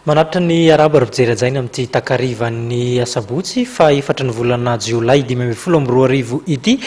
Manatitra ny arahaba ry mpijery hajaina amin'ity takarivan'ny asabotsy faha efatry ny volana jiolay 2015 ity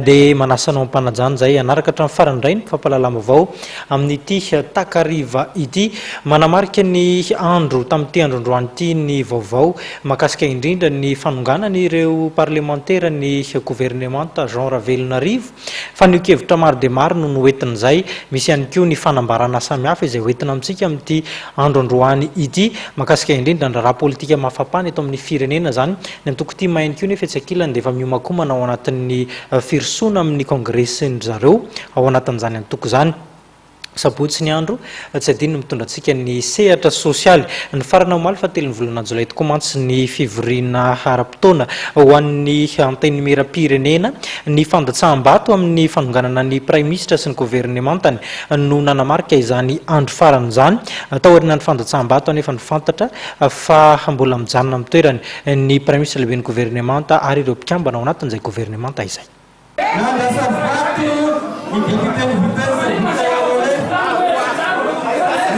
dia manasa anao am-panajana izay hanaraka hatramin'ny farany indray ny fampahalalam-baovao amin'ity takariva ity. Manamarika ny andro tamin'ity andro androany ity ny vaovao mahakasika indrindra ny fanonganana ireo parlemantera ny governemanta Jean Ravelonarivo. Fanehoan-kevitra maro dia maro no noentin'izay. Misy ihany koa ny fanambarana samihafa izay hoentina amintsika amin'ity andro androany ity. Mahakasika indrindra ny raharaha politika mafampana eto amin'ny firenena izany. Ny antoko tim ihany koa nefa etsy ankilany dia efa miomankomana ao anatin'ny firosoana amin'ny kongresin-dry zareo ao anatin'izany antoko izany. Sabotsy ny andro, tsy adino ny mitondra antsika ny sehatra sosialy. Nifarana omaly faha telon'ny volana jolay tokoa mantsy ny fivoriana ara-potoana ho an'ny Antenimierampirenena. Ny fandatsaham-bato amin'ny fanonganana ny Praiminisitra sy ny governemantany no nanamarika izany andro farany izany. Taorian'ny fandatsaham-bato anefa no fantatra fa mbola mijanona amin'ny toerany ny Praiminisitra lehiben'ny governemanta ary ireo mpikambana ao anatin'izay governemanta izay. Nandrasa vato ny député-n'ny Vitesse Victor Rollet,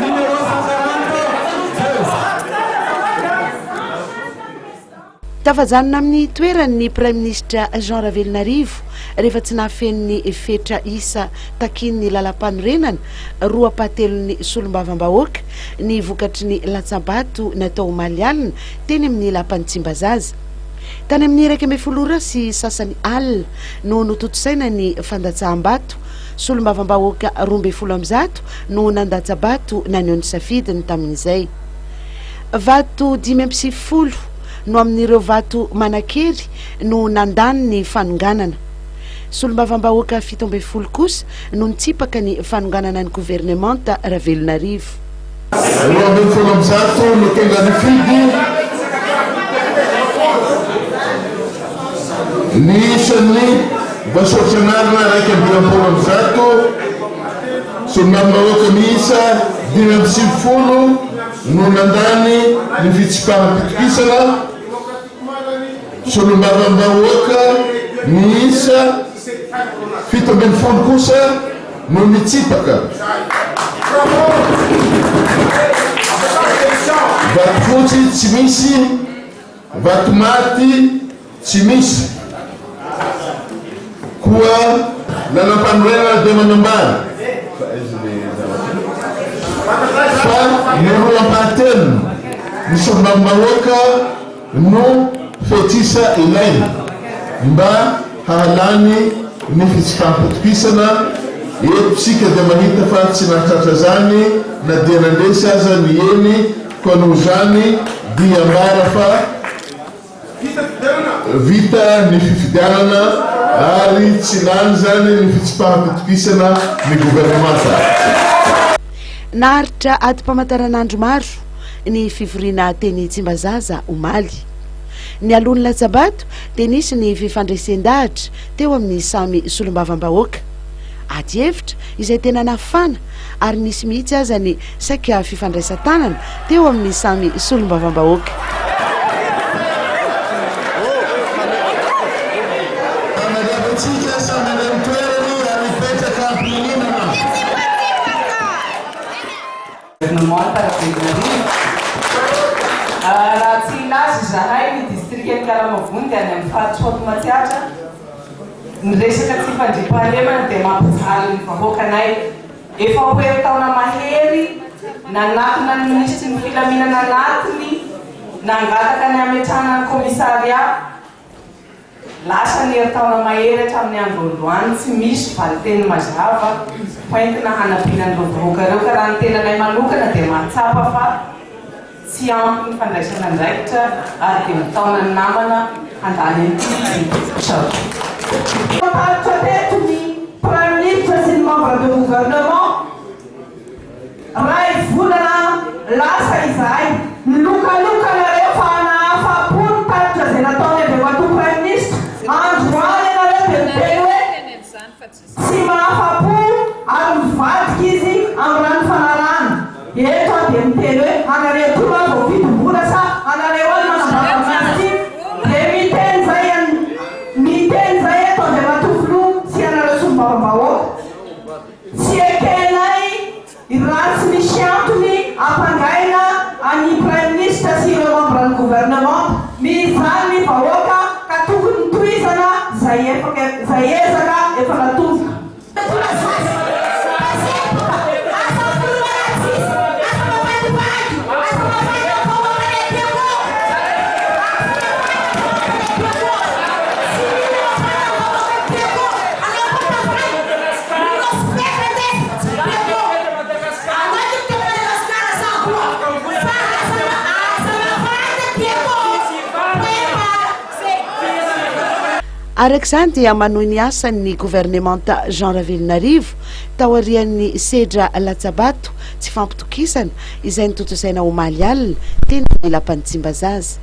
numéro 142. Tafajanona amin'ny toerany ny Praiminisitra Jean Ravelonarivo rehefa tsy nahafeno ny fetra isa takian'ny lalàmpanorenana, roa ampahatelon'ny solombavambahoaka, ny vokatry ny latsa-bato natao omaly alina teny amin'ny lapan'i Tsimbazaza. Tany amin'ny 11 ora sy sasany alina no notontosaina ny fandatsaham-bato. Solombavambahoaka 112 no nandatsa-bato naneho ny safidiny tamin'izay. Vato 95 no amin'ireo vato manan-kery no nandany ny fanonganana. Solombavambahoaka 17 kosa no nitsipaka ny fanonganana ny governemanta Ravelonarivo. 112 no tonga nifidy ny isan'ny voasoratra anarana 151, solombavambahoaka miisa 95 no nandany ny fitsipaham-pitokisana, solombavambahoaka miisa 17 kosa no nitsipaka. Vato fotsy tsy misy, vato maty tsy misy. Koa lalampanorenana dia manambara fa ny roa ampahatelony ny solombavambahoaka no fetr'isa ilaina mba hahalany ny fitsipaham-pitokisana, eto isika dia mahita fa tsy nahatratra izany na dia nandresy aza ny eny, koa noho izany dia ambara fa vita ny fifidianana ary tsy lany izany ny fitsipaham-pitokisana ny governemanta. Naharitra adim-pamantaranandro maro ny fivoriana teny Tsimbazaza omaly. Nialoha ny latsa-bato dia nisy ny fifandresen-dahatra teo amin'ny samy solombavambahoaka. Ady hevitra izay tena nafana ary nisy mihitsy aza ny saika fifandraisan-tanana teo amin'ny samy solombavambahoaka. Andraisantsika samy any amin'ny toerany ary hipetraka am-pilaminana. Gouvernement Ravelonarivo. Raha tsy hilaza izahay ny distrikan'i Kalamavony dia any amin'ny faritra Haute Matsiatra, ny resaka tsy fandriampahalemana dia mampijaly ny vahoakanay. Efa ho herintaona mahery nanatona ny minisitry ny filaminana anatiny nangataka ny hametrahana ny commissariat. Lasa ny herintaona mahery hatramin'ny andro androany tsy misy valinteny mazava hoentina hanampiana an'ireo vahoaka ireo ka raha ny tenanay manokana dia mahatsapa fa tsy ampy ny fandraisana andraikitra ary dia mitaona ny namana handany an'ity Misaotra. Nampahatra teto ny Praiminisitra sy ny membre de gouvernement. Ray volana lasa izahay. Nilokaloka nareo fa nahafapo ny tatitra izay nataony Andriamatoa Praiminisitra. Androany ianareo dia miteny hoe tsy mahafapo ary mivadika izy amin'ny raha nifanarahana. Eto aho dia miteny hoe anareo koa va voavidim-bola sa anareo any manambara aminazy ity? Dia miteny izay miteny izay eto Andriamatoa Filoha sy ianareo solombavambahoaka. Tsy ekenay raha tsy misy antony ampangaina. Araka izany dia manohy ny asany ny governemanta Jean Ravelonarivo taorian'ny sedra latsa-bato tsy fampitokisana izay notontosaina omaly alina teny amin'ny lapan'i Tsimbazaza.